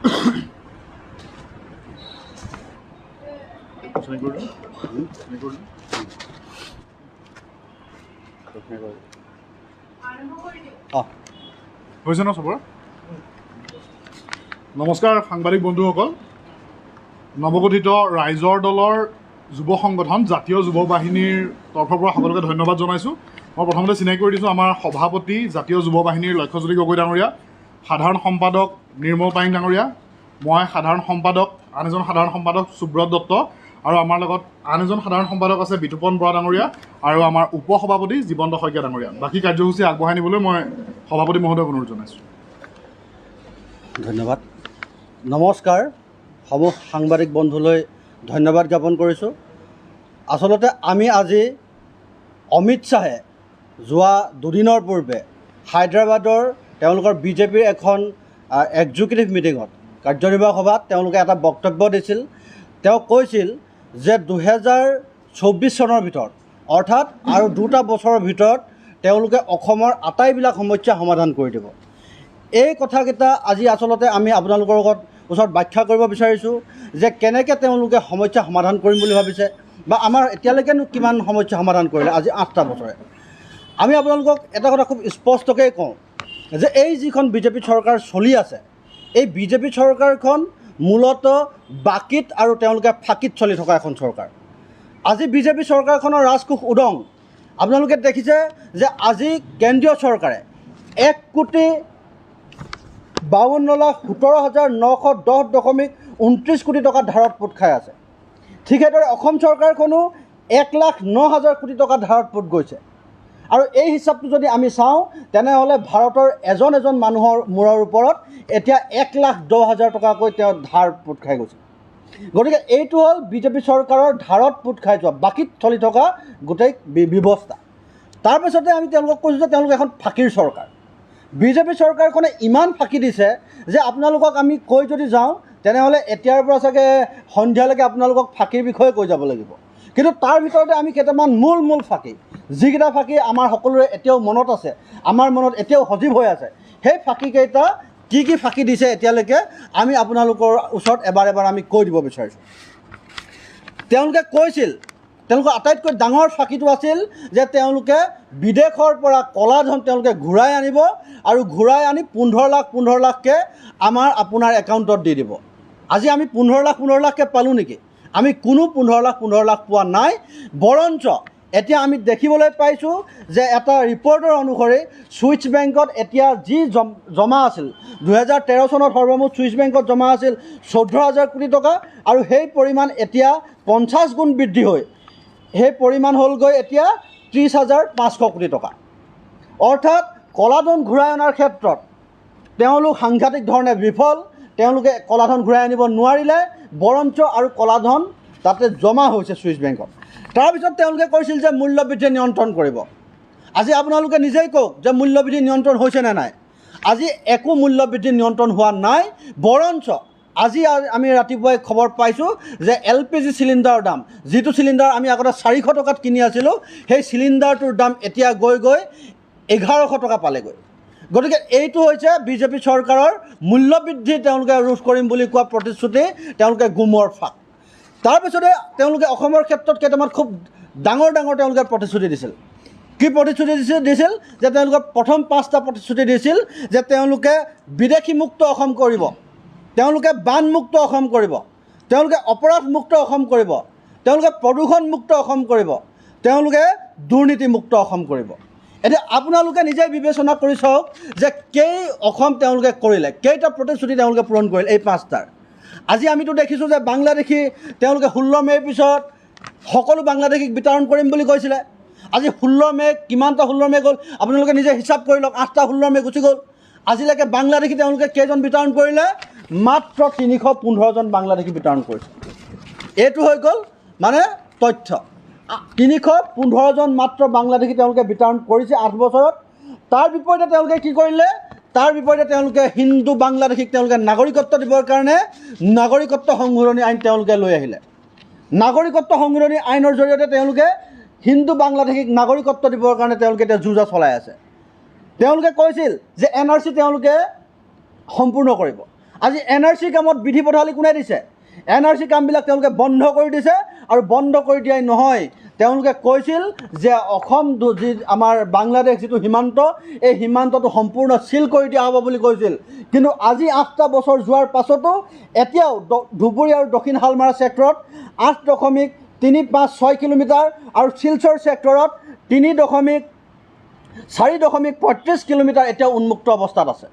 হৈছে ন চবৰ? নমস্কাৰ সাংবাদিক বন্ধুসকল, নৱগঠিত ৰাইজৰ দলৰ যুৱ সংগঠন জাতীয় যুৱ বাহিনীৰ তৰফৰ পৰা সকলোকে ধন্যবাদ জনাইছোঁ। মই প্ৰথমতে চিনাকি কৰি দিছোঁ আমাৰ সভাপতি জাতীয় যুৱ বাহিনীৰ লক্ষ্যজ্যোতি গগৈ ডাঙৰীয়া, সাধাৰণ সম্পাদক নিৰ্মল পায়েং ডাঙৰীয়া, মই সাধাৰণ সম্পাদক, আন এজন সাধাৰণ সম্পাদক সুব্ৰত দত্ত, আৰু আমাৰ লগত আন এজন সাধাৰণ সম্পাদক আছে বিতুপন বৰা ডাঙৰীয়া, আৰু আমাৰ উপ সভাপতি জীৱন্ত শইকীয়া ডাঙৰীয়া। বাকী কাৰ্যসূচী আগবঢ়াই নিবলৈ মই সভাপতি মহোদয়ক অনুৰোধ জনাইছোঁ। ধন্যবাদ। নমস্কাৰ সমূহ সাংবাদিক বন্ধুলৈ ধন্যবাদ জ্ঞাপন কৰিছোঁ। আচলতে আমি আজি অমিত শ্বাহে যোৱা দুদিনৰ পূৰ্বে হায়দৰাবাদৰ তেওঁলোকৰ বিজেপিৰ এখন এক্সিকিউটিভ মিটিঙত কাৰ্যনিৰ্বাহক সভাত তেওঁলোকে এটা বক্তব্য দিছিল। তেওঁ কৈছিল যে 2024 চনৰ ভিতৰত, অৰ্থাৎ আৰু 2টা বছৰৰ ভিতৰত তেওঁলোকে অসমৰ আটাইবিলাক সমস্যা সমাধান কৰি দিব। এই কথাকেইটা আজি আচলতে আমি আপোনালোকৰ ওচৰত ব্যাখ্যা কৰিব বিচাৰিছোঁ যে কেনেকৈ তেওঁলোকে সমস্যা সমাধান কৰিম বুলি ভাবিছে বা আমাৰ এতিয়ালৈকেনো কিমান সমস্যা সমাধান কৰিলে আজি 8টা বছৰে। আমি আপোনালোকক এটা কথা খুব স্পষ্টকৈ কওঁ যে এই যিখন বিজেপি চৰকাৰ চলি আছে, এই বিজেপি চৰকাৰখন মূলতঃ বাকীত আৰু তেওঁলোকে ফাঁকিত চলি থকা এখন চৰকাৰ। আজি বিজেপি চৰকাৰখনৰ ৰাজকোষ উদং। আপোনালোকে দেখিছে যে আজি কেন্দ্ৰীয় চৰকাৰে 1,52,17,910.29 কোটি টকা ধাৰত পোত খাই আছে। ঠিক সেইদৰে অসম চৰকাৰখনো 1,09,000 কোটি টকা ধাৰত পোত গৈছে। আৰু এই হিচাপটো যদি আমি চাওঁ তেনেহ'লে ভাৰতৰ এজন এজন মানুহৰ মূৰৰ ওপৰত এতিয়া 1,10,000 টকাকৈ তেওঁ ধাৰ পোত খাই গৈছে। গতিকে এইটো হ'ল বিজেপি চৰকাৰৰ ধাৰত পোত খাই যোৱা বাকীত চলি থকা গোটেই ব্যৱস্থা। তাৰপিছতে আমি তেওঁলোকক কৈছোঁ যে তেওঁলোক এখন ফাঁকিৰ চৰকাৰ। বিজেপি চৰকাৰখনে ইমান ফাঁকি দিছে যে আপোনালোকক আমি কৈ যদি যাওঁ তেনেহ'লে এতিয়াৰ পৰা চাগে সন্ধিয়ালৈকে আপোনালোকক ফাঁকিৰ বিষয়ে কৈ যাব লাগিব। কিন্তু তাৰ ভিতৰতে আমি কেইটামান মূল মূল ফাঁকি, যিকেইটা ফাঁকি আমাৰ সকলোৰে এতিয়াও মনত আছে, আমাৰ মনত এতিয়াও সজীৱ হৈ আছে, সেই ফাঁকিকেইটা কি কি ফাঁকি দিছে এতিয়ালৈকে আমি আপোনালোকৰ ওচৰত এবাৰ এবাৰ আমি কৈ দিব বিচাৰিছোঁ। তেওঁলোকে কৈছিল, তেওঁলোকৰ আটাইতকৈ ডাঙৰ ফাঁকিটো আছিল যে তেওঁলোকে বিদেশৰ পৰা ক'লা ধন তেওঁলোকে ঘূৰাই আনিব আৰু ঘূৰাই আনি 15 লাখ 15 লাখকৈ আমাৰ আপোনাৰ একাউণ্টত দি দিব। আজি আমি 15 লাখ 15 লাখকৈ পালোঁ নেকি? আমি কোনো 15 লাখ 15 লাখ পোৱা নাই। বৰঞ্চ এতিয়া আমি দেখিবলৈ পাইছোঁ যে এটা ৰিপৰ্টৰ অনুসৰি ছুইচ বেংকত এতিয়া যি জমা আছিল 2013 চনত সৰ্বমুঠ ছুইচ বেংকত জমা আছিল 14,000 কোটি টকা, আৰু সেই পৰিমাণ এতিয়া 50 গুণ বৃদ্ধি হৈ সেই পৰিমাণ হ'লগৈ এতিয়া 30,500 কোটি টকা। অৰ্থাৎ ক'লা ধন ঘূৰাই অনাৰ ক্ষেত্ৰত তেওঁলোক সাংঘাতিক ধৰণে বিফল। তেওঁলোকে ক'লা ধন ঘূৰাই আনিব নোৱাৰিলে, বৰঞ্চ আৰু ক'লা ধন তাতে জমা হৈছে ছুইচ বেংকত। তাৰপিছত তেওঁলোকে কৈছিল যে মূল্যবৃদ্ধি নিয়ন্ত্ৰণ কৰিব। আজি আপোনালোকে নিজেই কওক যে মূল্যবৃদ্ধি নিয়ন্ত্ৰণ হৈছে নে নাই? আজি একো মূল্যবৃদ্ধি নিয়ন্ত্ৰণ হোৱা নাই। বৰঞ্চ আজি আমি ৰাতিপুৱাই খবৰ পাইছোঁ যে এল পি জি চিলিণ্ডাৰৰ দাম, যিটো চিলিণ্ডাৰ আমি আগতে 400 টকাত কিনি আছিলোঁ, সেই চিলিণ্ডাৰটোৰ দাম এতিয়া গৈ গৈ 1100 টকা পালেগৈ। গতিকে এইটো হৈছে বিজেপি চৰকাৰৰ মূল্যবৃদ্ধি তেওঁলোকে ৰোধ কৰিম বুলি কোৱা প্ৰতিশ্ৰুতি তেওঁলোকে গুমৰ ফাঁক। তাৰপিছতে তেওঁলোকে অসমৰ ক্ষেত্ৰত কেইটামান খুব ডাঙৰ ডাঙৰ তেওঁলোকে প্ৰতিশ্ৰুতি দিছিল। কি প্ৰতিশ্ৰুতি দিছিল যে তেওঁলোকে প্ৰথম 5টা প্ৰতিশ্ৰুতি দিছিল যে তেওঁলোকে বিদেশী মুক্ত অসম কৰিব, তেওঁলোকে বানমুক্ত অসম কৰিব, তেওঁলোকে অপৰাধমুক্ত অসম কৰিব, তেওঁলোকে প্ৰদূষণমুক্ত অসম কৰিব, তেওঁলোকে দুৰ্নীতিমুক্ত অসম কৰিব। এতিয়া আপোনালোকে নিজেই বিবেচনা কৰি চাওক যে কেই অসম তেওঁলোকে কৰিলে, কেইটা প্ৰতিশ্ৰুতি তেওঁলোকে পূৰণ কৰিলে এই 5টাৰ। আজি আমিতো দেখিছোঁ যে বাংলাদেশী তেওঁলোকে 16 মে'ৰ পিছত সকলো বাংলাদেশীক বিতৰণ কৰিম বুলি কৈছিলে। আজি 16 মে' কিমানটা 16 মে' গ'ল আপোনালোকে নিজে হিচাপ কৰি লওক। 8টা 16 মে' গুচি গ'ল। আজিলৈকে বাংলাদেশী তেওঁলোকে কেইজন বিতৰণ কৰিলে? মাত্ৰ 315জন বাংলাদেশী বিতৰণ কৰিছে। এইটো হৈ গ'ল মানে তথ্য। 315জন মাত্ৰ বাংলাদেশী তেওঁলোকে বিতৰণ কৰিছে 8 বছৰত। তাৰ বিপৰীতে তেওঁলোকে কি কৰিলে? তাৰ বিপৰীতে তেওঁলোকে হিন্দু বাংলাদেশীক তেওঁলোকে নাগৰিকত্ব দিবৰ কাৰণে নাগৰিকত্ব সংশোধনী আইন তেওঁলোকে লৈ আহিলে। নাগৰিকত্ব সংশোধনী আইনৰ জৰিয়তে তেওঁলোকে হিন্দু বাংলাদেশীক নাগৰিকত্ব দিবৰ কাৰণে তেওঁলোকে এতিয়া যুঁজা চলাই আছে। তেওঁলোকে কৈছিল যে এন আৰ চি তেওঁলোকে সম্পূৰ্ণ কৰিব। আজি এন আৰ চি কামত বিধি পথালি কোনে দিছে? এন আৰ চি কামবিলাক তেওঁলোকে বন্ধ কৰি দিছে। আৰু বন্ধ কৰি দিয়াই নহয়, তেওঁলোকে কৈছিল যে অসম যি আমাৰ বাংলাদেশ যিটো সীমান্ত, এই সীমান্তটো সম্পূৰ্ণ চিল কৰি দিয়া হ'ব বুলি কৈছিল। কিন্তু আজি 8টা বছৰ যোৱাৰ পাছতো এতিয়াও ধুবুৰী আৰু দক্ষিণ শালমাৰা ছেক্টৰত 8.356 কিলোমিটাৰ আৰু শিলচৰ ছেক্টৰত 4.35 কিলোমিটাৰ এতিয়াও উন্মুক্ত অৱস্থাত আছে।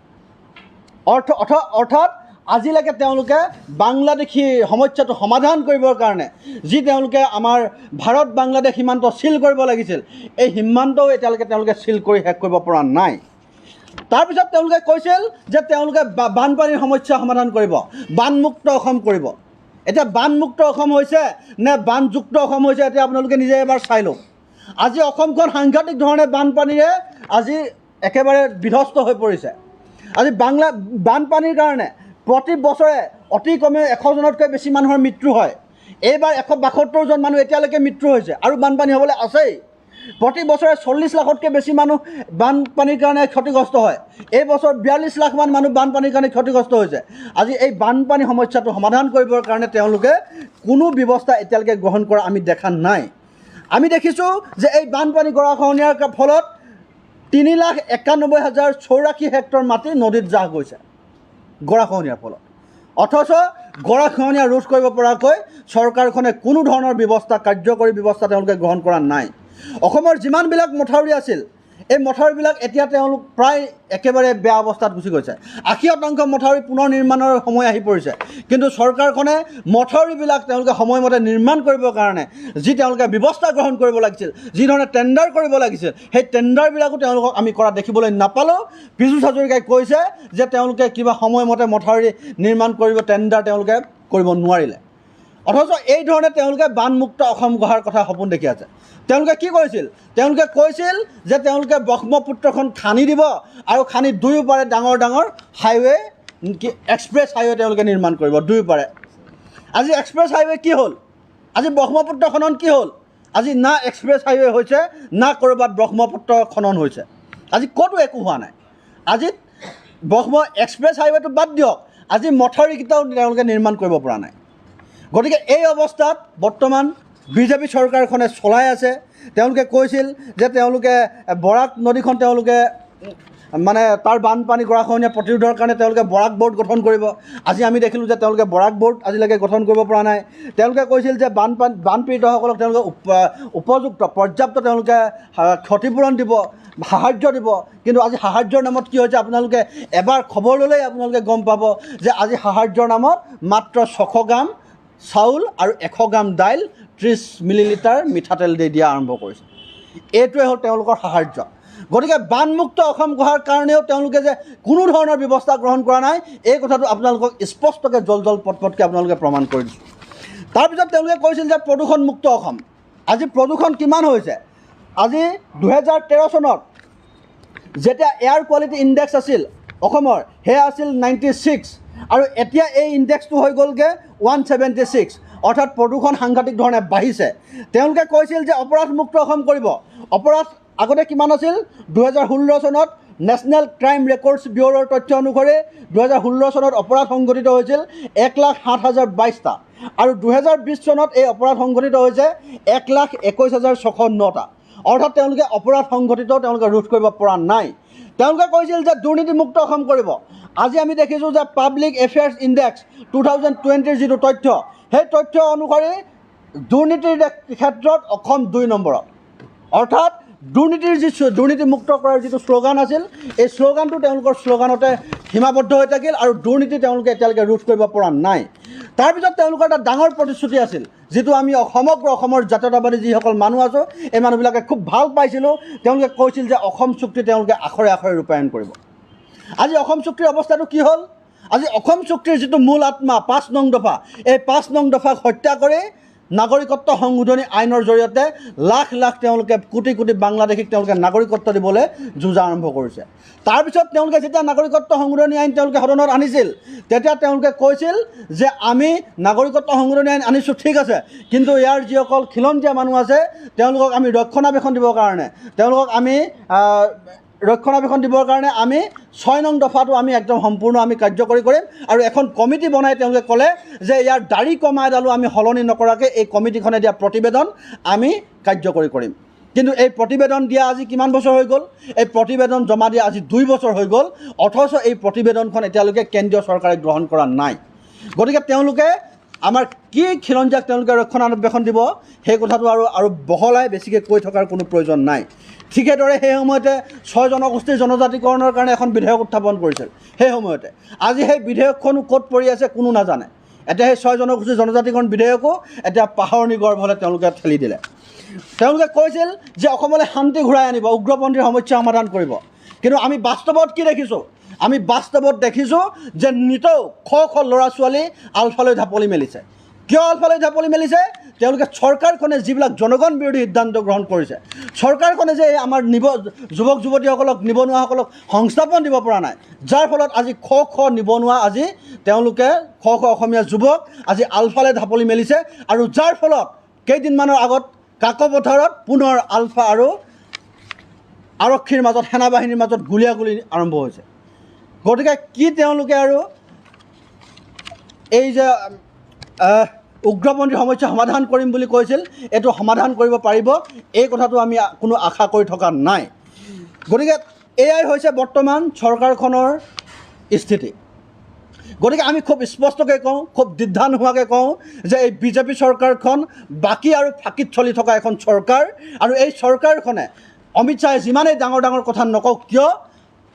অৰ্থাৎ আজিলৈকে তেওঁলোকে বাংলাদেশী সমস্যাটো সমাধান কৰিবৰ কাৰণে যি তেওঁলোকে আমাৰ ভাৰত বাংলাদেশ সীমান্ত চিল কৰিব লাগিছিল, এই সীমান্তও এতিয়ালৈকে তেওঁলোকে চিল কৰি শেষ কৰিব পৰা নাই। তাৰপিছত তেওঁলোকে কৈছিল যে তেওঁলোকে বানপানীৰ সমস্যা সমাধান কৰিব, বানমুক্ত অসম কৰিব। এতিয়া বানমুক্ত অসম হৈছে নে বানযুক্ত অসম হৈছে এতিয়া আপোনালোকে নিজে এবাৰ চাই লওক। আজি অসমখন সাংঘাতিক ধৰণে বানপানীৰে আজি একেবাৰে বিধ্বস্ত হৈ পৰিছে। আজি বাংলা বানপানীৰ কাৰণে প্ৰতি বছৰে অতি কমেও 100জনতকৈ বেছি মানুহৰ মৃত্যু হয়। এইবাৰ 172জন মানুহ এতিয়ালৈকে মৃত্যু হৈছে আৰু বানপানী হ'বলৈ আছেই। প্ৰতি বছৰে 40 লাখতকৈ বেছি মানুহ বানপানীৰ কাৰণে ক্ষতিগ্ৰস্ত হয়। এই বছৰ 42 লাখমান মানুহ বানপানীৰ কাৰণে ক্ষতিগ্ৰস্ত হৈছে। আজি এই বানপানী সমস্যাটো সমাধান কৰিবৰ কাৰণে তেওঁলোকে কোনো ব্যৱস্থা এতিয়ালৈকে গ্ৰহণ কৰা আমি দেখা নাই। আমি দেখিছোঁ যে এই বানপানী গৰাখহনীয়াৰ ফলত 3,91,084 হেক্টৰ মাটি নদীত জাহ গৈছে গৰাখহনীয়াৰ ফলত। অথচ গৰাখহনীয়া ৰোধ কৰিব পৰাকৈ চৰকাৰখনে কোনো ধৰণৰ ব্যৱস্থা, কাৰ্যকৰী ব্যৱস্থা তেওঁলোকে গ্ৰহণ কৰা নাই। অসমৰ যিমানবিলাক মথাউৰি আছিল, এই মথাউৰিবিলাক এতিয়া তেওঁলোক প্ৰায় একেবাৰে বেয়া অৱস্থাত গুচি গৈছে। 80% মথাউৰি পুনৰ নিৰ্মাণৰ সময় আহি পৰিছে। কিন্তু চৰকাৰখনে মথাউৰিবিলাক তেওঁলোকে সময়মতে নিৰ্মাণ কৰিবৰ কাৰণে যি তেওঁলোকে ব্যৱস্থা গ্ৰহণ কৰিব লাগিছিল, যি ধৰণে টেণ্ডাৰ কৰিব লাগিছিল, সেই টেণ্ডাৰবিলাকো তেওঁলোকক আমি কৰা দেখিবলৈ নাপালোঁ। পীযুষ হাজৰিকাই কৈছে যে তেওঁলোকে কিবা সময়মতে মথাউৰি নিৰ্মাণ কৰিব, টেণ্ডাৰ তেওঁলোকে কৰিব নোৱাৰিলে। অথচ এই ধৰণে তেওঁলোকে বানমুক্ত অসম গঢ়াৰ কথা সপোন দেখি আছে। তেওঁলোকে কি কৰিছিল? তেওঁলোকে কৈছিল যে তেওঁলোকে ব্ৰহ্মপুত্ৰখন খান্দি দিব আৰু খান্দি দুয়োপাৰে ডাঙৰ ডাঙৰ হাইৱে, কি এক্সপ্ৰেছ হাইৱে তেওঁলোকে নিৰ্মাণ কৰিব দুয়োপাৰে। আজি এক্সপ্ৰেছ হাইৱে কি হ'ল? আজি ব্ৰহ্মপুত্ৰ খনন কি হ'ল? আজি না এক্সপ্ৰেছ হাইৱে হৈছে, না ক'ৰবাত ব্ৰহ্মপুত্ৰ খনন হৈছে। আজি ক'তো একো হোৱা নাই। আজি ব্ৰহ্ম এক্সপ্ৰেছ হাইৱেটো বাদ দিয়ক, আজি মথাউৰিকেইটাও তেওঁলোকে নিৰ্মাণ কৰিব পৰা নাই। গতিকে এই অৱস্থাত বৰ্তমান বিজেপি চৰকাৰখনে চলাই আছে। তেওঁলোকে কৈছিল যে তেওঁলোকে বৰাক নদীখন তেওঁলোকে মানে তাৰ বানপানী গৰাখহনীয়া প্ৰতিৰোধৰ কাৰণে তেওঁলোকে বৰাক বৰ্ড গঠন কৰিব। আজি আমি দেখিলোঁ যে তেওঁলোকে বৰাক বৰ্ড আজিলৈকে গঠন কৰিব পৰা নাই। তেওঁলোকে কৈছিল যে বানপীড়িতসকলক তেওঁলোকে উপযুক্ত পৰ্যাপ্ত তেওঁলোকে ক্ষতিপূৰণ দিব, সাহাৰ্য দিব। কিন্তু আজি সাহাৰ্যৰ নামত কি হৈছে আপোনালোকে এবাৰ খবৰ ল'লেই আপোনালোকে গম পাব যে আজি সাহাৰ্যৰ নামত মাত্ৰ 600 গ্ৰাম চাউল আৰু 100 গ্ৰাম দাইল, 30 মিলিলিটাৰ মিঠাতেল দি দিয়া আৰম্ভ কৰিছে। এইটোৱে হ'ল তেওঁলোকৰ সাহাৰ্য। গতিকে বানমুক্ত অসম গঢ়াৰ কাৰণেও তেওঁলোকে যে কোনো ধৰণৰ ব্যৱস্থা গ্ৰহণ কৰা নাই, এই কথাটো আপোনালোকক স্পষ্টকৈ জল জল পটপটকৈ আপোনালোকে প্ৰমাণ কৰি দিছোঁ। তাৰপিছত তেওঁলোকে কৈছিল যে প্ৰদূষণমুক্ত অসম। আজি প্ৰদূষণ কিমান হৈছে? আজি 2013 চনত যেতিয়া এয়াৰ কোৱালিটি ইণ্ডেক্স আছিল অসমৰ, সেয়া আছিল 96, আৰু এতিয়া এই ইণ্ডেক্সটো হৈ গ'লগৈ 176, অৰ্থাৎ প্ৰদূষণ সাংঘাতিক ধৰণে বাঢ়িছে। তেওঁলোকে কৈছিল যে অপৰাধমুক্ত অসম কৰিব। অপৰাধ আগতে কিমান আছিল? 2016 চনত নেশ্যনেল ক্ৰাইম ৰেকৰ্ডছ ব্যুৰোৰ তথ্য অনুসৰি 2016 চনত অপৰাধ সংঘটিত হৈছিল 1,07,022টা, আৰু 2020 চনত এই অপৰাধ সংঘটিত হৈছে 1,21,609টা। অৰ্থাৎ তেওঁলোকে অপৰাধ সংঘটিত তেওঁলোকে ৰোধ কৰিব পৰা নাই। তেওঁলোকে কৈছিল যে দুৰ্নীতিমুক্ত অসম কৰিব। আজি আমি দেখিছোঁ যে পাব্লিক এফেয়াৰ্ছ ইণ্ডেক্স 2020ৰ যিটো তথ্য, সেই তথ্য অনুসৰি দুৰ্নীতিৰ ক্ষেত্ৰত অসম 2 নম্বৰত। অৰ্থাৎ দুৰ্নীতিৰ যি দুৰ্নীতিমুক্ত কৰাৰ যিটো শ্লোগান আছিল, এই শ্লোগানটো তেওঁলোকৰ শ্লোগানতে সীমাবদ্ধ হৈ থাকিল আৰু দুৰ্নীতি তেওঁলোকে এতিয়ালৈকে ৰোধ কৰিব পৰা নাই। তাৰপিছত তেওঁলোকৰ এটা ডাঙৰ প্ৰতিশ্ৰুতি আছিল, যিটো আমি সমগ্ৰ অসমৰ জাতীয়তাবাদী যিসকল মানুহ আছোঁ, এই মানুহবিলাকে খুব ভাল পাইছিলোঁ। তেওঁলোকে কৈছিল যে অসম চুক্তি তেওঁলোকে আখৰে আখৰে ৰূপায়ণ কৰিব। আজি অসম চুক্তিৰ অৱস্থাটো কি হ'ল? আজি অসম চুক্তিৰ যিটো মূল আত্মা 5 নং দফা, এই 5 নং দফাক হত্যা কৰি নাগৰিকত্ব সংশোধনী আইনৰ জৰিয়তে লাখ লাখ তেওঁলোকে কোটি কোটি বাংলাদেশীক তেওঁলোকে নাগৰিকত্ব দিবলৈ যুঁজা আৰম্ভ কৰিছে। তাৰপিছত তেওঁলোকে যেতিয়া নাগৰিকত্ব সংশোধনী আইন তেওঁলোকে সদনত আনিছিল, তেতিয়া তেওঁলোকে কৈছিল যে আমি নাগৰিকত্ব সংশোধনী আইন আনিছোঁ ঠিক আছে, কিন্তু ইয়াৰ যিসকল খিলঞ্জীয়া মানুহ আছে তেওঁলোকক আমি ৰক্ষণাবেক্ষণ দিবৰ কাৰণে, তেওঁলোকক আমি ৰক্ষণাবেক্ষণ দিবৰ কাৰণে আমি 6 নং দফাটো আমি একদম সম্পূৰ্ণ আমি কাৰ্যকৰী কৰিম। আৰু এখন কমিটি বনাই তেওঁলোকে ক'লে যে ইয়াৰ দাড়ি কমা এডালো আমি সলনি নকৰাকৈ এই কমিটিখনে দিয়া প্ৰতিবেদন আমি কাৰ্যকৰী কৰিম। কিন্তু এই প্ৰতিবেদন দিয়া আজি কিমান বছৰ হৈ গ'ল, এই প্ৰতিবেদন জমা দিয়া আজি 2 বছৰ হৈ গ'ল, অথচ এই প্ৰতিবেদনখন এতিয়ালৈকে কেন্দ্ৰীয় চৰকাৰে গ্ৰহণ কৰা নাই। গতিকে তেওঁলোকে আমাৰ কি খিলঞ্জীয়াক তেওঁলোকে ৰক্ষণাবেক্ষণ দিব সেই কথাটো আৰু বহলাই বেছিকৈ কৈ থকাৰ কোনো প্ৰয়োজন নাই। ঠিক সেইদৰে সেই সময়তে 6 জনগোষ্ঠীৰ জনজাতিকৰণৰ কাৰণে এখন বিধেয়ক উত্থাপন কৰিছিল সেই সময়তে। আজি সেই বিধেয়কখনো ক'ত পৰি আছে কোনো নাজানে। এতিয়া সেই 6 জনগোষ্ঠীৰ জনজাতিকৰণ বিধেয়কো এতিয়া পাহৰণি গৰ্ভলৈ তেওঁলোকে ঠেলি দিলে। তেওঁলোকে কৈছিল যে অসমলৈ শান্তি ঘূৰাই আনিব, উগ্ৰপন্থীৰ সমস্যা সমাধান কৰিব। কিন্তু আমি বাস্তৱত কি দেখিছোঁ? আমি বাস্তৱত দেখিছোঁ যে নিতৌ শ শ ল'ৰা ছোৱালী আলফালৈ ঢাপলি মেলিছে। কিয় আলফালৈ ঢাপলি মেলিছে? তেওঁলোকে চৰকাৰখনে যিবিলাক জনগণ বিৰোধী সিদ্ধান্ত গ্ৰহণ কৰিছে, চৰকাৰখনে যে আমাৰ যুৱক যুৱতীসকলক, নিবনুৱাসকলক সংস্থাপন দিব পৰা নাই, যাৰ ফলত আজি শ শ নিবনুৱা, আজি তেওঁলোকে শ শ অসমীয়া যুৱক আজি আলফালৈ ঢাপলি মেলিছে। আৰু যাৰ ফলত কেইদিনমানৰ আগত কাকপথাৰত পুনৰ আলফা আৰু আৰক্ষীৰ মাজত, সেনাবাহিনীৰ মাজত গুলীয়াগুলি আৰম্ভ হৈছে। গতিকে কি তেওঁলোকে আৰু এই যে উগ্ৰপন্থীৰ সমস্যা সমাধান কৰিম বুলি কৈছিল, এইটো সমাধান কৰিব পাৰিব এই কথাটো আমি কোনো আশা কৰি থকা নাই। গতিকে এয়াই হৈছে বৰ্তমান চৰকাৰখনৰ স্থিতি। গতিকে আমি খুব স্পষ্টকৈ কওঁ, খুব দ্বিধা নোহোৱাকৈ কওঁ যে এই বিজেপি চৰকাৰখন বাকী আৰু ফাঁকিত চলি থকা এখন চৰকাৰ। আৰু এই চৰকাৰখনে অমিত শ্বাহে যিমানেই ডাঙৰ ডাঙৰ কথা নকওক কিয়,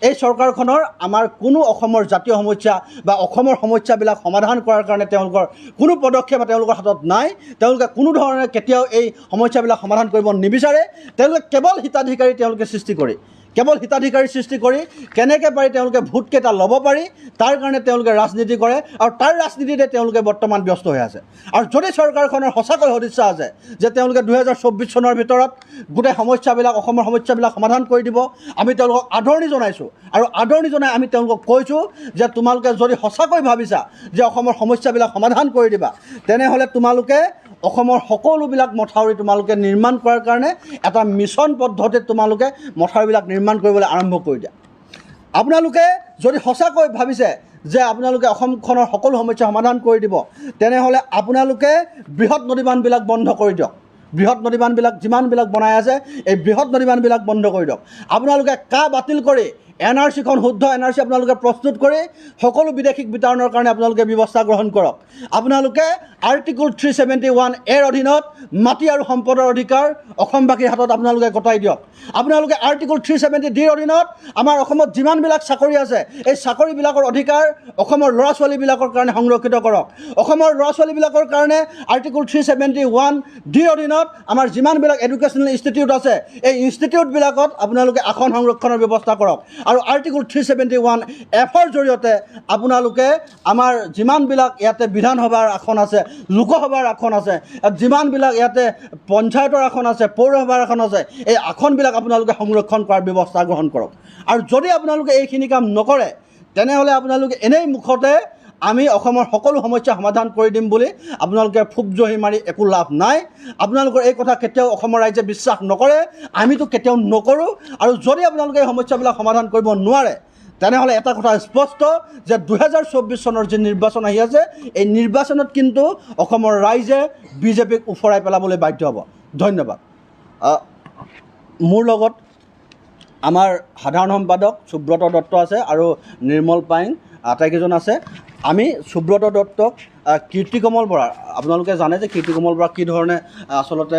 এই চৰকাৰখনৰ আমাৰ কোনো অসমৰ জাতীয় সমস্যা বা অসমৰ সমস্যাবিলাক সমাধান কৰাৰ কাৰণে তেওঁলোকৰ কোনো পদক্ষেপ তেওঁলোকৰ হাতত নাই। তেওঁলোকে কোনো ধৰণে কেতিয়াও এই সমস্যাবিলাক সমাধান কৰিব নিবিচাৰে। তেওঁলোকে কেৱল হিতাধিকাৰী তেওঁলোকে সৃষ্টি কৰি, কেৱল হিতাধিকাৰী সৃষ্টি কৰি কেনেকৈ পাৰি তেওঁলোকে ভোটকেইটা ল'ব পাৰি তাৰ কাৰণে তেওঁলোকে ৰাজনীতি কৰে আৰু তাৰ ৰাজনীতিতে তেওঁলোকে বৰ্তমান ব্যস্ত হৈ আছে। আৰু যদি চৰকাৰখনৰ সঁচাকৈ সদিচ্ছা আছে যে তেওঁলোকে 2024 চনৰ ভিতৰত গোটেই সমস্যাবিলাক, অসমৰ সমস্যাবিলাক সমাধান কৰি দিব, আমি তেওঁলোকক আদৰণি জনাইছোঁ। আৰু আদৰণি জনাই আমি তেওঁলোকক কৈছোঁ যে তোমালোকে যদি সঁচাকৈ ভাবিছা যে অসমৰ সমস্যাবিলাক সমাধান কৰি দিবা, তেনেহ'লে তোমালোকে অসমৰ সকলোবিলাক মথাউৰি তোমালোকে নিৰ্মাণ কৰাৰ কাৰণে এটা মিছন পদ্ধতিত তোমালোকে মথাউৰিবিলাক নিৰ্মাণ কৰিবলৈ আৰম্ভ কৰি দিয়া। আপোনালোকে যদি সঁচাকৈ ভাবিছে যে আপোনালোকে অসমখনৰ সকলো সমস্যা সমাধান কৰি দিব, তেনেহ'লে আপোনালোকে বৃহৎ নদীবান্ধবিলাক বন্ধ কৰি দিয়ক। বৃহৎ নদীবান্ধবিলাক যিমানবিলাক বনাই আছে, এই বৃহৎ নদীবান্ধবিলাক বন্ধ কৰি দিয়ক। আপোনালোকে কা বাতিল কৰি এন আৰ চিখন শুদ্ধ এন আৰ চি আপোনালোকে প্ৰস্তুত কৰি সকলো বিদেশীক বিতৰণৰ কাৰণে আপোনালোকে ব্যৱস্থা গ্ৰহণ কৰক। আপোনালোকে আৰ্টিকল 371 এৰ অধীনত মাটি আৰু সম্পদৰ অধিকাৰ অসমবাসীৰ হাতত আপোনালোকে গতাই দিয়ক। আপোনালোকে আৰ্টিকল 370 ডিৰ অধীনত আমাৰ অসমত যিমানবিলাক চাকৰি আছে, এই চাকৰিবিলাকৰ অধিকাৰ অসমৰ ল'ৰা ছোৱালীবিলাকৰ কাৰণে সংৰক্ষিত কৰক। অসমৰ ল'ৰা ছোৱালীবিলাকৰ কাৰণে আৰ্টিকল 371 ডিৰ অধীনত আমাৰ যিমানবিলাক এডুকেশ্যনেল ইনষ্টিটিউট আছে, এই ইনষ্টিটিউটবিলাকত আপোনালোকে আসন সংৰক্ষণৰ ব্যৱস্থা কৰক। আৰু আৰ্টিকল 371 এফৰ জৰিয়তে আপোনালোকে আমাৰ যিমানবিলাক ইয়াতে বিধানসভাৰ আসন আছে, লোকসভাৰ আসন আছে, যিমানবিলাক ইয়াতে পঞ্চায়তৰ আসন আছে, পৌৰসভাৰ আসন আছে, এই আসনবিলাক আপোনালোকে সংৰক্ষণ কৰাৰ ব্যৱস্থা গ্ৰহণ কৰক। আৰু যদি আপোনালোকে এইখিনি কাম নকৰে, তেনেহ'লে আপোনালোকে এনেই মুখতে আমি অসমৰ সকলো সমস্যা সমাধান কৰি দিম বুলি আপোনালোকে ফোপজহি মাৰি একো লাভ নাই। আপোনালোকৰ এই কথা কেতিয়াও অসমৰ ৰাইজে বিশ্বাস নকৰে, আমিতো কেতিয়াও নকৰোঁ। আৰু যদি আপোনালোকে এই সমস্যাবিলাক সমাধান কৰিব নোৱাৰে, তেনেহ'লে এটা কথা স্পষ্ট যে 2024 চনৰ যি নিৰ্বাচন আহি আছে, এই নিৰ্বাচনত কিন্তু অসমৰ ৰাইজে বিজেপিক ওফৰাই পেলাবলৈ বাধ্য হ'ব। ধন্যবাদ। মোৰ লগত আমাৰ সাধাৰণ সম্পাদক সুব্ৰত দত্ত আছে আৰু নিৰ্মল পায়েং আটাইকেইজন আছে। আমি সুব্ৰত দত্তক কীৰ্তিকমল বৰা, আপোনালোকে জানে যে কীৰ্তিকমল বৰাক কি ধৰণে আচলতে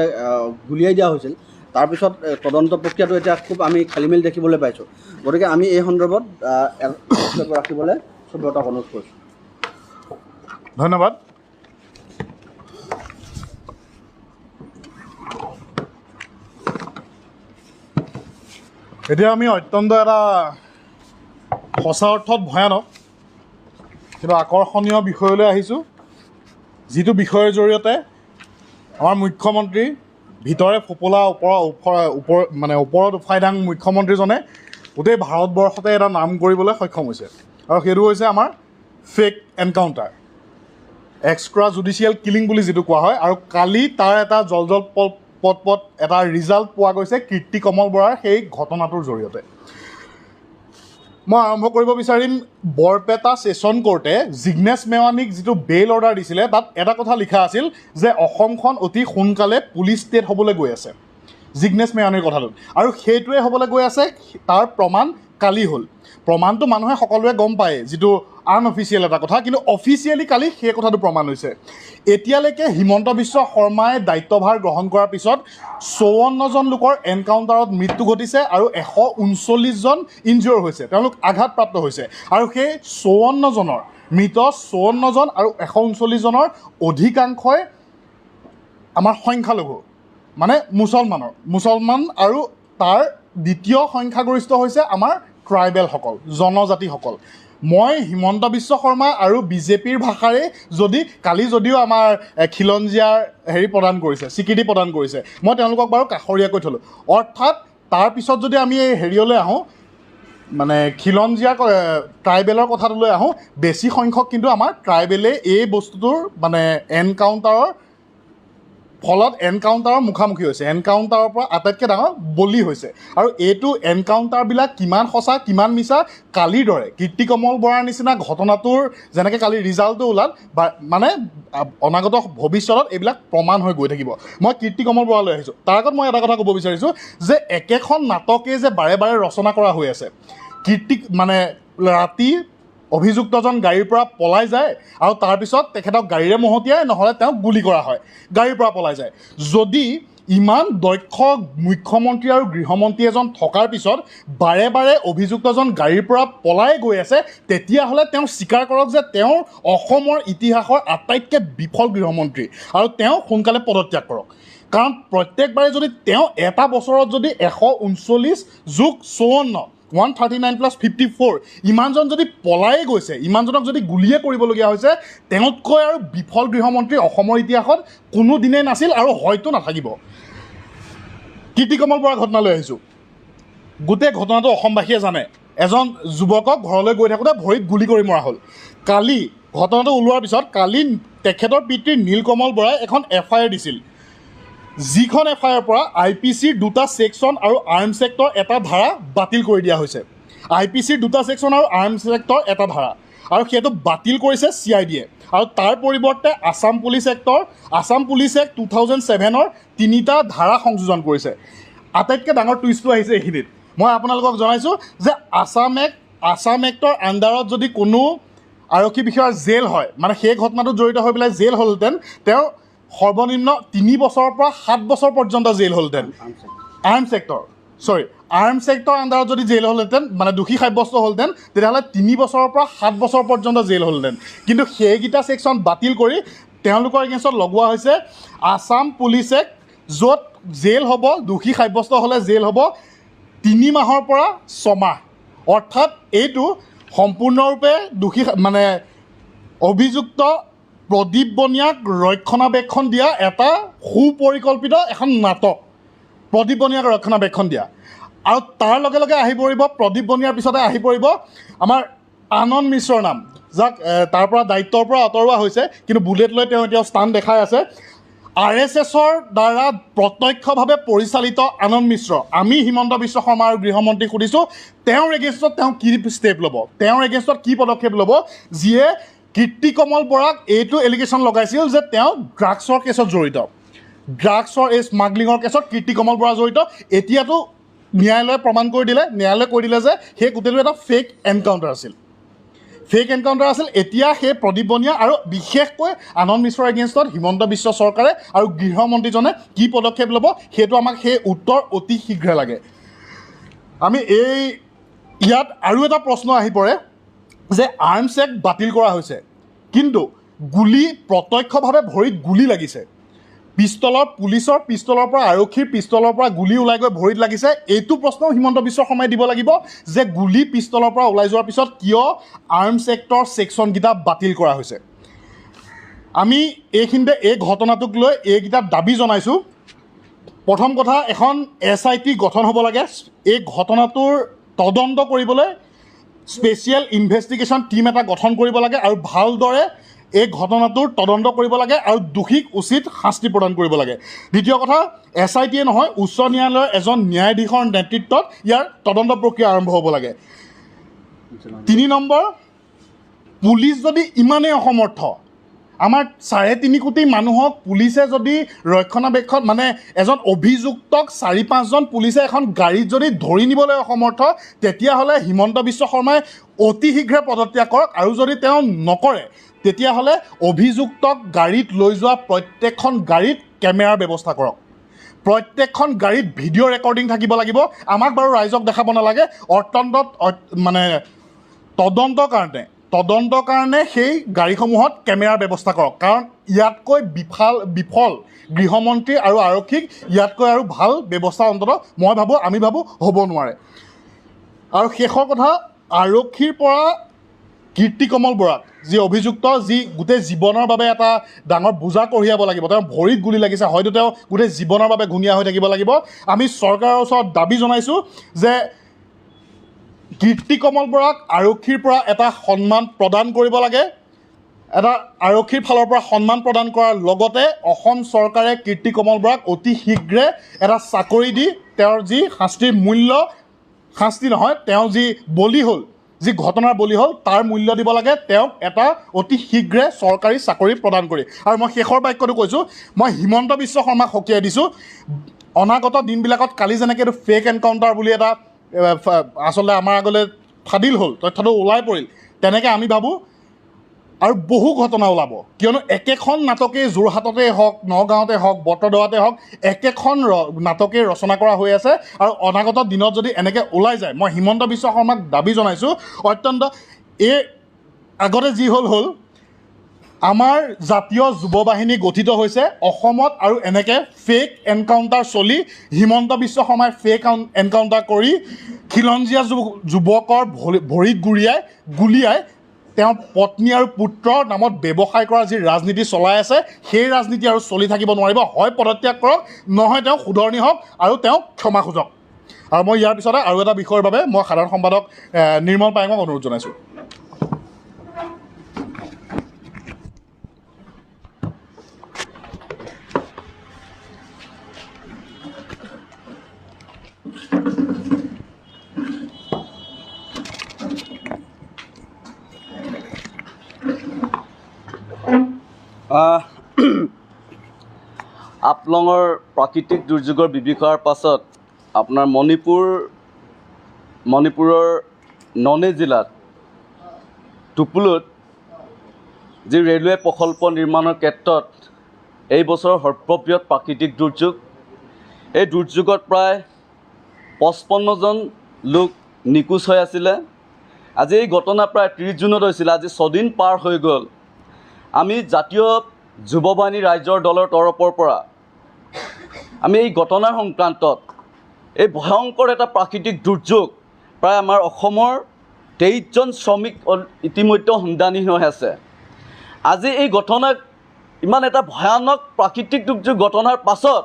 গুলিয়াই দিয়া হৈছিল, তাৰপিছত তদন্ত প্ৰক্ৰিয়াটো এতিয়া খুব আমি খেলি মেলি দেখিবলৈ পাইছোঁ। গতিকে আমি এই সন্দৰ্ভত বক্তব্য ৰাখিবলৈ সুব্ৰতক অনুৰোধ কৰিছোঁ। ধন্যবাদ। এতিয়া আমি অত্যন্ত এটা সঁচা অৰ্থত ভয়ানক কিন্তু আকৰ্ষণীয় বিষয়লৈ আহিছোঁ, যিটো বিষয়ৰ জৰিয়তে আমাৰ মুখ্যমন্ত্ৰী ভিতৰে ফোপোলা ওপৰ মানে ওপৰত উফাইদাং মুখ্যমন্ত্ৰীজনে গোটেই ভাৰতবৰ্ষতে এটা নাম কৰিবলৈ সক্ষম হৈছে, আৰু সেইটো হৈছে আমাৰ fake encounter, extra judicial killing বুলি যিটো কোৱা হয়। আৰু কালি তাৰ এটা জল জল পট পট এটা ৰিজাল্ট পোৱা গৈছে কীৰ্তিকমল বৰাৰ সেই ঘটনাটোৰ জৰিয়তে। মই আৰম্ভ কৰিব বিচাৰিম, বৰপেটা ছেছন কোৰ্টে জিগনেছ মেৱানীক যিটো বেইল অৰ্ডাৰ দিছিলে, তাত এটা কথা লিখা আছিল যে অসমখন অতি সোনকালে পুলিচ ষ্টেট হ'বলৈ গৈ আছে, জিগনেছ মেৱানীৰ কথাটোত। আৰু সেইটোৱে হ'বলৈ গৈ আছে, তাৰ প্ৰমাণ কালি হ'ল। প্ৰমাণটো মানুহে সকলোৱে গম পায়, যিটো আনঅফিচিয়েল এটা কথা, কিন্তু অফিচিয়েলি কালি সেই কথাটো প্ৰমাণ হৈছে। এতিয়ালৈকে হিমন্ত বিশ্ব শৰ্মাই দায়িত্বভাৰ গ্ৰহণ কৰাৰ পিছত 54জন লোকৰ এনকাউণ্টাৰত মৃত্যু ঘটিছে আৰু 139জন ইনজিয়ৰ হৈছে, তেওঁলোক আঘাতপ্ৰাপ্ত হৈছে। আৰু সেই 54জনৰ মৃত 54জন আৰু 139জনৰ অধিকাংশই আমাৰ সংখ্যালঘু, মানে মুছলমান, আৰু তাৰ দ্বিতীয় সংখ্যাগৰিষ্ঠ হৈছে আমাৰ ট্ৰাইবেলসকল, জনজাতিসকল। মই হিমন্ত বিশ্ব শৰ্মা আৰু বিজেপিৰ ভাষাৰে যদি কালি যদিও আমাৰ খিলঞ্জীয়াৰ হেৰি প্ৰদান কৰিছে, স্বীকৃতি প্ৰদান কৰিছে, মই তেওঁলোকক বাৰু কাষৰীয়াকৈ থ'লোঁ। অৰ্থাৎ তাৰপিছত যদি আমি এই হেৰিয়লৈ আহোঁ, মানে খিলঞ্জীয়া ট্ৰাইবেলৰ কথাটোলৈ আহোঁ, বেছি সংখ্যক কিন্তু আমাৰ ট্ৰাইবেলে এই বস্তুটোৰ মানে এনকাউণ্টাৰৰ ফলত এনকাউণ্টাৰৰ মুখামুখি হৈছে, এনকাউণ্টাৰৰ পৰা আটাইতকৈ ডাঙৰ বলি হৈছে। আৰু এইটো এনকাউণ্টাৰবিলাক কিমান সঁচা কিমান মিছা, কালিৰ দৰে কীৰ্তিকমল বৰাৰ নিচিনা ঘটনাটোৰ যেনেকৈ কালি ৰিজাল্টটো ওলাল, বা মানে অনাগত ভৱিষ্যতত এইবিলাক প্ৰমাণ হৈ গৈ থাকিব। মই কীৰ্তিকমল বৰালৈ আহিছোঁ। তাৰ আগত মই এটা কথা ক'ব বিচাৰিছোঁ যে একেখন নাটকেই যে বাৰে বাৰে ৰচনা কৰা হৈ আছে। কীৰ্তি মানে ৰাতি অভিযুক্তজন গাড়ীৰ পৰা পলাই যায় আৰু তাৰপিছত তেখেতক গাড়ীৰে মহতিয়াই, নহ'লে তেওঁক গুলী কৰা হয়, গাড়ীৰ পৰা পলাই যায়। যদি ইমান দক্ষ মুখ্যমন্ত্ৰী আৰু গৃহমন্ত্ৰী এজন থকাৰ পিছত বাৰে বাৰে অভিযুক্তজন গাড়ীৰ পৰা পলাই গৈ আছে, তেতিয়াহ'লে তেওঁ স্বীকাৰ কৰক যে তেওঁৰ অসমৰ ইতিহাসৰ আটাইতকৈ বিফল গৃহমন্ত্ৰী আৰু তেওঁ সোনকালে পদত্যাগ কৰক। কাৰণ প্ৰত্যেকবাৰে যদি তেওঁ এটা বছৰত যদি 139 যোগ 54, 139 প্লাছ 54, ইমানজন যদি পলায়ে গৈছে, ইমানজনক যদি গুলীয়ে কৰিবলগীয়া হৈছে, তেওঁতকৈ আৰু বিফল গৃহমন্ত্ৰী অসমৰ ইতিহাসত কোনো দিনেই নাছিল আৰু হয়তো নাথাকিব। কীৰ্তিকমল বৰাৰ ঘটনালৈ আহিছোঁ। গোটেই ঘটনাটো অসমবাসীয়ে জানে। এজন যুৱকক ঘৰলৈ গৈ থাকোঁতে ভৰিত গুলী কৰি মৰা হ'ল। কালি ঘটনাটো ওলোৱাৰ পিছত কালি তেখেতৰ পিতৃ নীলকমল বৰাই এখন এফ I R দিছিল, যিখন এফ আই আৰৰ পৰা আই পি চিৰ দুটা ছেকশ্যন আৰু আৰ্মছ এক্টৰ এটা ধাৰা বাতিল কৰি দিয়া হৈছে। আই পি চিৰ দুটা ছেকশ্যন আৰু আৰ্মছ এক্টৰ এটা ধাৰা, আৰু সেইটো বাতিল কৰিছে চি I ডিয়ে। আৰু তাৰ পৰিৱৰ্তে আছাম পুলিচ এক্ট 2007ৰ 3টা ধাৰা সংযোজন কৰিছে। আটাইতকৈ ডাঙৰ টুইষ্টটো আহিছে এইখিনিত। মই আপোনালোকক জনাইছোঁ যে আছাম এক্টৰ আণ্ডাৰত যদি কোনো আৰক্ষী বিষয়াৰ জেল হয়, মানে সেই ঘটনাটোত জড়িত হৈ পেলাই জেল হ'লহেঁতেন, তেওঁ সৰ্বনিম্ন 3 বছৰৰ পৰা 7 বছৰ পৰ্যন্ত জেল হ'লহেঁতেন। আৰ্মছ এক্টৰ আণ্ডাৰত যদি জেল হ'লহেঁতেন, মানে দোষী সাব্যস্ত হ'লহেঁতেন, তেতিয়াহ'লে 3 বছৰৰ পৰা 7 বছৰ পৰ্যন্ত জেল হ'লহেঁতেন। কিন্তু সেইকেইটা ছেকশ্যন বাতিল কৰি তেওঁলোকৰ এগেইনষ্টত লগোৱা হৈছে আছাম পুলিচ এক্ট, য'ত জেল হ'ব, দোষী সাব্যস্ত হ'লে জেল হ'ব 3 মাহৰ পৰা 6 মাহ। অৰ্থাৎ এইটো সম্পূৰ্ণৰূপে দোষী মানে অভিযুক্ত প্ৰদীপ বনিয়াক ৰক্ষণাবেক্ষণ দিয়া এটা সুপৰিকল্পিত এখন নাটক, প্ৰদীপ বনিয়াক ৰক্ষণাবেক্ষণ দিয়া। আৰু তাৰ লগে লগে আহি পৰিব, প্ৰদীপ বনিয়াৰ পিছতে আহি পৰিব আমাৰ আনন্দ মিশ্ৰৰ নাম, যাক তাৰ পৰা দায়িত্বৰ পৰা আঁতৰোৱা হৈছে, কিন্তু বুলেট লৈ তেওঁ এতিয়াও স্থান দেখাই আছে। আৰ এছ এছৰ দ্বাৰা প্ৰত্যক্ষভাৱে পৰিচালিত আনন্দ মিশ্ৰ। আমি হিমন্ত বিশ্ব শৰ্মা আৰু গৃহমন্ত্ৰীক সুধিছোঁ, তেওঁৰ এগেইনষ্টত তেওঁ কি ষ্টেপ ল'ব, তেওঁৰ এগেইনষ্টত কি পদক্ষেপ ল'ব, যিয়ে কীৰ্তিকমল বৰাক এইটো এলিগেশ্যন লগাইছিল যে তেওঁ ড্ৰাগছৰ কেছত জড়িত, ড্ৰাগছৰ এই স্মাগলিঙৰ কেছত কীৰ্তিকমল বৰা জড়িত। এতিয়াতো ন্যায়ালয়ে প্ৰমাণ কৰি দিলে, ন্যায়ালয়ে কৈ দিলে যে সেই গোটেইটো এটা ফেক এনকাউণ্টাৰ আছিল, ফেক এনকাউণ্টাৰ আছিল। এতিয়া সেই প্ৰদীপ বনিয়া আৰু বিশেষকৈ আনন্দ মিশ্ৰৰ এগেইনষ্টত হিমন্ত বিশ্ব চৰকাৰে আৰু গৃহমন্ত্ৰীজনে কি পদক্ষেপ ল'ব, সেইটো আমাক সেই উত্তৰ অতি শীঘ্ৰে লাগে। আমি এই ইয়াত আৰু এটা প্ৰশ্ন আহি পৰে যে আৰ্মছ এক্ট বাতিল কৰা হৈছে, কিন্তু গুলী প্ৰত্যক্ষভাৱে ভৰিত গুলী লাগিছে, পিষ্টলৰ, পুলিচৰ পিষ্টলৰ পৰা, আৰক্ষীৰ পিষ্টলৰ পৰা গুলী ওলাই গৈ ভৰিত লাগিছে। এইটো প্ৰশ্নও হিমন্ত বিশ্ব শৰ্মাই দিব লাগিব যে গুলী পিষ্টলৰ পৰা ওলাই যোৱাৰ পিছত কিয় আৰ্মছ এক্টৰ ছেকশ্যনকেইটা বাতিল কৰা হৈছে। আমি এইখিনিতে এই ঘটনাটোক লৈ এইকেইটা দাবী জনাইছোঁ। প্ৰথম কথা, এখন এছ I T গঠন হ'ব লাগে। এই ঘটনাটোৰ তদন্ত কৰিবলৈ স্পেচিয়েল ইনভেষ্টিগেশ্যন টীম এটা গঠন কৰিব লাগে আৰু ভালদৰে এই ঘটনাটোৰ তদন্ত কৰিব লাগে আৰু দোষীক উচিত শাস্তি প্ৰদান কৰিব লাগে। দ্বিতীয় কথা, এছ I টিয়ে নহয়, উচ্চ ন্যায়ালয়ৰ এজন ন্যায়াধীশৰ নেতৃত্বত ইয়াৰ তদন্ত প্ৰক্ৰিয়া আৰম্ভ হ'ব লাগে। 3 নম্বৰ, পুলিচ যদি ইমানেই অসমৰ্থ, আমাৰ 3.5 কোটি মানুহক পুলিচে যদি ৰক্ষণাবেক্ষণ, মানে এজন অভিযুক্তক 4-5জন পুলিচে এখন গাড়ীত যদি ধৰি নিবলৈ অসমৰ্থ, তেতিয়াহ'লে হিমন্ত বিশ্ব শৰ্মাই অতি শীঘ্ৰে পদত্যাগ কৰক। আৰু যদি তেওঁ নকৰে, তেতিয়াহ'লে অভিযুক্তক গাড়ীত লৈ যোৱা প্ৰত্যেকখন গাড়ীত কেমেৰাৰ ব্যৱস্থা কৰক, প্ৰত্যেকখন গাড়ীত ভিডিঅ' ৰেকৰ্ডিং থাকিব লাগিব। আমাক বাৰু ৰাইজক দেখাব নালাগে, অত্যন্ত মানে তদন্তৰ কাৰণে সেই গাড়ীসমূহত কেমেৰাৰ ব্যৱস্থা কৰক। কাৰণ ইয়াতকৈ বিফল গৃহমন্ত্ৰী আৰু আৰক্ষীক ইয়াতকৈ আৰু ভাল ব্যৱস্থা অন্ততঃ মই ভাবোঁ, আমি ভাবোঁ হ'ব নোৱাৰে। আৰু শেষৰ কথা, আৰক্ষীৰ পৰা কীৰ্তিকমল বৰাক, যি অভিযুক্ত, যি গোটেই জীৱনৰ বাবে এটা ডাঙৰ বোজা কঢ়িয়াব লাগিব, তেওঁৰ ভৰিত গুলি লাগিছে, হয়তো তেওঁ গোটেই জীৱনৰ বাবে ঘূণীয়া হৈ থাকিব লাগিব। আমি চৰকাৰৰ ওচৰত দাবী জনাইছোঁ যে কীৰ্তিকমল বৰাক আৰক্ষীৰ পৰা এটা সন্মান প্ৰদান কৰিব লাগে। এটা আৰক্ষীৰ ফালৰ পৰা সন্মান প্ৰদান কৰাৰ লগতে অসম চৰকাৰে কীৰ্তিকমল বৰাক অতি শীঘ্ৰে এটা চাকৰি দি তেওঁৰ যি শাস্তিৰ মূল্য, শাস্তি নহয়, তেওঁ যি বলি হ'ল, যি ঘটনাৰ বলি হ'ল, তাৰ মূল্য দিব লাগে। তেওঁক এটা অতি শীঘ্ৰে চৰকাৰী চাকৰি প্ৰদান কৰি। আৰু মই শেষৰ বাক্যটো কৈছোঁ, মই হিমন্ত বিশ্ব শৰ্মাক সকীয়াই দিছোঁ, অনাগত দিনবিলাকত কালি যেনেকৈ এইটো ফেক এনকাউণ্টাৰ বুলি এটা আচলতে আমাৰ আগলৈ ফাদিল হ'ল, তথ্যটো ওলাই পৰিল, তেনেকৈ আমি ভাবোঁ আৰু বহু ঘটনা ওলাব। কিয়নো একেখন নাটকেই যোৰহাটতেই হওক, নগাঁৱতে হওক, বটদ্ৰৱাতে হওক, একেখন নাটকেই ৰচনা কৰা হৈ আছে। আৰু অনাগত দিনত যদি এনেকৈ ওলাই যায়, মই হিমন্ত বিশ্ব শৰ্মাক দাবী জনাইছোঁ অত্যন্ত, এই আগতে যি হ'ল হ'ল, আমাৰ জাতীয় যুৱ বাহিনী গঠিত হৈছে অসমত, আৰু এনেকৈ ফেক এনকাউণ্টাৰ চলি হিমন্ত বিশ্ব শৰ্মাই ফেক এনকাউণ্টাৰ কৰি খিলঞ্জীয়া যুৱকৰ ভৰিত গুলিয়াই তেওঁৰ পত্নী আৰু পুত্ৰৰ নামত ব্যৱসায় কৰা যি ৰাজনীতি চলাই আছে, সেই ৰাজনীতি আৰু চলি থাকিব নোৱাৰিব। হয় পদত্যাগ কৰক, নহয় তেওঁ শুধৰণি হওক আৰু তেওঁক ক্ষমা খোজক। আৰু মই ইয়াৰ পিছতে আৰু এটা বিষয়ৰ বাবে মই সাধাৰণ সম্পাদক নিৰ্মল পায়েঙক অনুৰোধ জনাইছোঁ। আপলঙৰ প্ৰাকৃতিক দুৰ্যোগৰ বিভীষিকাৰ পাছত আপোনাৰ মণিপুৰৰ ননে জিলাত টুপুলত যি ৰেলৱে প্ৰকল্প নিৰ্মাণৰ ক্ষেত্ৰত এই বছৰৰ সৰ্ববৃহৎ প্ৰাকৃতিক দুৰ্যোগ, এই দুৰ্যোগত প্ৰায় 55জন লোক নিখোজ হৈ আছিলে। আজি এই ঘটনা প্ৰায় 30 জুনত হৈছিলে, আজি 6 দিন পাৰ হৈ গ'ল। আমি জাতীয় যুৱ বাহিনী ৰাইজৰ দলৰ তৰফৰ পৰা আমি এই ঘটনাৰ সংক্ৰান্তত এই ভয়ংকৰ এটা প্ৰাকৃতিক দুৰ্যোগ, প্ৰায় আমাৰ অসমৰ 23জন শ্ৰমিক ইতিমধ্যে সন্ধানহীন হৈ আছে। আজি এই ঘটনাক ইমান এটা ভয়ানক প্ৰাকৃতিক দুৰ্যোগ ঘটনাৰ পাছত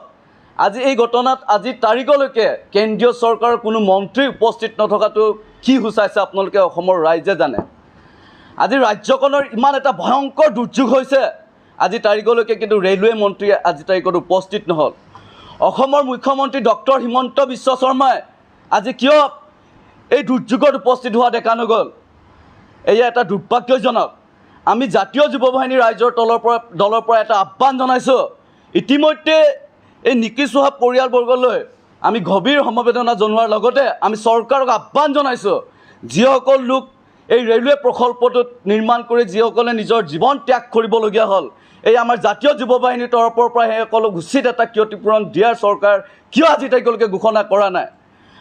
আজি এই ঘটনাত আজি তাৰিখলৈকে কেন্দ্ৰীয় চৰকাৰৰ কোনো মন্ত্ৰী উপস্থিত নথকাটো কি সূচাইছে আপোনালোকে অসমৰ ৰাইজে জানে। আজি ৰাজ্যখনৰ ইমান এটা ভয়ংকৰ দুৰ্যোগ হৈছে, আজি তাৰিখলৈকে কিন্তু ৰেলৱে মন্ত্ৰীয়ে আজি তাৰিখত উপস্থিত নহ'ল। অসমৰ মুখ্যমন্ত্ৰী ডক্টৰ হিমন্ত বিশ্ব শৰ্মাই আজি কিয় এই দুৰ্যোগত উপস্থিত হোৱা দেখা নগ'ল, এয়া এটা দুৰ্ভাগ্যজনক। আমি জাতীয় যুৱ বাহিনী ৰাইজৰ দলৰ পৰা এটা আহ্বান জনাইছোঁ। ইতিমধ্যে এই নিকিচ হোৱা পৰিয়ালবৰ্গলৈ আমি গভীৰ সমবেদনা জনোৱাৰ লগতে আমি চৰকাৰক আহ্বান জনাইছোঁ, যিসকল লোক এই ৰেলৱে প্ৰকল্পটোত নিৰ্মাণ কৰি যিসকলে নিজৰ জীৱন ত্যাগ কৰিবলগীয়া হ'ল, এই আমাৰ জাতীয় যুৱ বাহিনীৰ তৰফৰ পৰা সেইসকলক উচিত এটা ক্ষতিপূৰণ দিয়াৰ চৰকাৰ কিয় আজি তাৰিখলৈকে ঘোষণা কৰা নাই?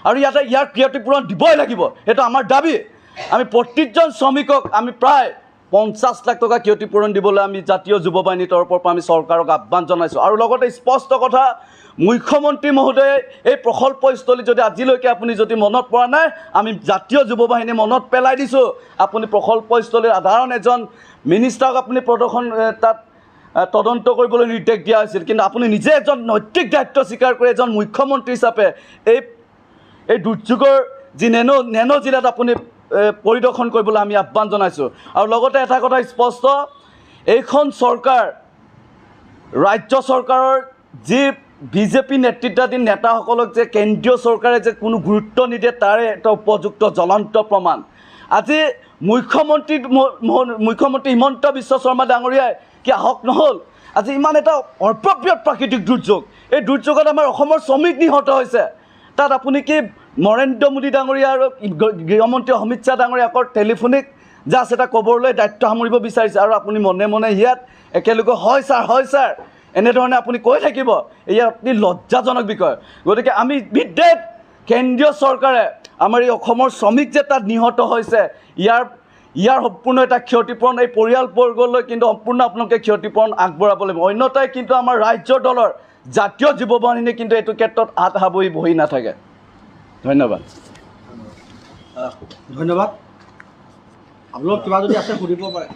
আৰু ইয়াতে ইয়াৰ ক্ষতিপূৰণ দিবই লাগিব, সেইটো আমাৰ দাবী। আমি প্ৰতিজন শ্ৰমিকক আমি প্ৰায় 50 লাখ টকা ক্ষতিপূৰণ দিবলৈ আমি জাতীয় যুৱ বাহিনীৰ তৰফৰ পৰা আমি চৰকাৰক আহ্বান জনাইছোঁ। আৰু লগতে স্পষ্ট কথা, মুখ্যমন্ত্ৰী মহোদয়ে এই প্ৰকল্পস্থলী যদি আজিলৈকে আপুনি যদি মনত পৰা নাই, আমি জাতীয় যুৱ বাহিনী মনত পেলাই দিছোঁ। আপুনি প্ৰকল্পস্থলীৰ সাধাৰণ এজন মিনিষ্টাৰক আপুনি প্ৰদৰ্শন তাত তদন্ত কৰিবলৈ নিৰ্দেশ দিয়া হৈছিল, কিন্তু আপুনি নিজে এজন নৈতিক দায়িত্ব স্বীকাৰ কৰি এজন মুখ্যমন্ত্ৰী হিচাপে এই দুৰ্যোগৰ যি নেন জিলাত আপুনি পৰিদৰ্শন কৰিবলৈ আমি আহ্বান জনাইছোঁ। আৰু লগতে এটা কথা স্পষ্ট, এইখন চৰকাৰ ৰাজ্য চৰকাৰৰ যি বিজেপি নেতৃত্বাধীন নেতাসকলক যে কেন্দ্ৰীয় চৰকাৰে যে কোনো গুৰুত্ব নিদিয়ে, তাৰে এটা উপযুক্ত জ্বলন্ত প্ৰমাণ। আজি মুখ্যমন্ত্ৰী মুখ্যমন্ত্ৰী হিমন্ত বিশ্ব শৰ্মা ডাঙৰীয়াই কি আহক নহ'ল? আজি ইমান এটা সৰ্ববৃহৎ প্ৰাকৃতিক দুৰ্যোগ, এই দুৰ্যোগত আমাৰ অসমৰ শ্ৰমিক নিহত হৈছে, তাত আপুনি কি নৰেন্দ্ৰ মোদী ডাঙৰীয়া আৰু গৃহমন্ত্ৰী অমিত শ্বাহ ডাঙৰীয়া আকৌ টেলিফোনিক জাষ্ট এটা খবৰ লৈ দায়িত্ব সামৰিব বিচাৰিছে, আৰু আপুনি মনে মনে ইয়াত একেলগে হয় ছাৰ, হয় ছাৰ এনেধৰণে আপুনি কৈ থাকিব, এয়া অতি লজ্জাজনক বিষয়। গতিকে আমি বিদ্যুৎ কেন্দ্ৰীয় চৰকাৰে আমাৰ এই অসমৰ শ্ৰমিক যে তাত নিহত হৈছে, ইয়াৰ সম্পূৰ্ণ এটা ক্ষতিপূৰণ এই পৰিয়ালবৰ্গলৈ কিন্তু সম্পূৰ্ণ আপোনালোকে ক্ষতিপূৰণ আগবঢ়াব লাগিব। অন্যথাই কিন্তু আমাৰ ৰাজ্যৰ দলৰ জাতীয় যুৱ বাহিনীয়ে কিন্তু এইটো ক্ষেত্ৰত হাত সাৱৰি বহি নাথাকে। ধন্যবাদ। ধন্যবাদ। আপোনালোক কিবা যদি আছে সুধিব পাৰে।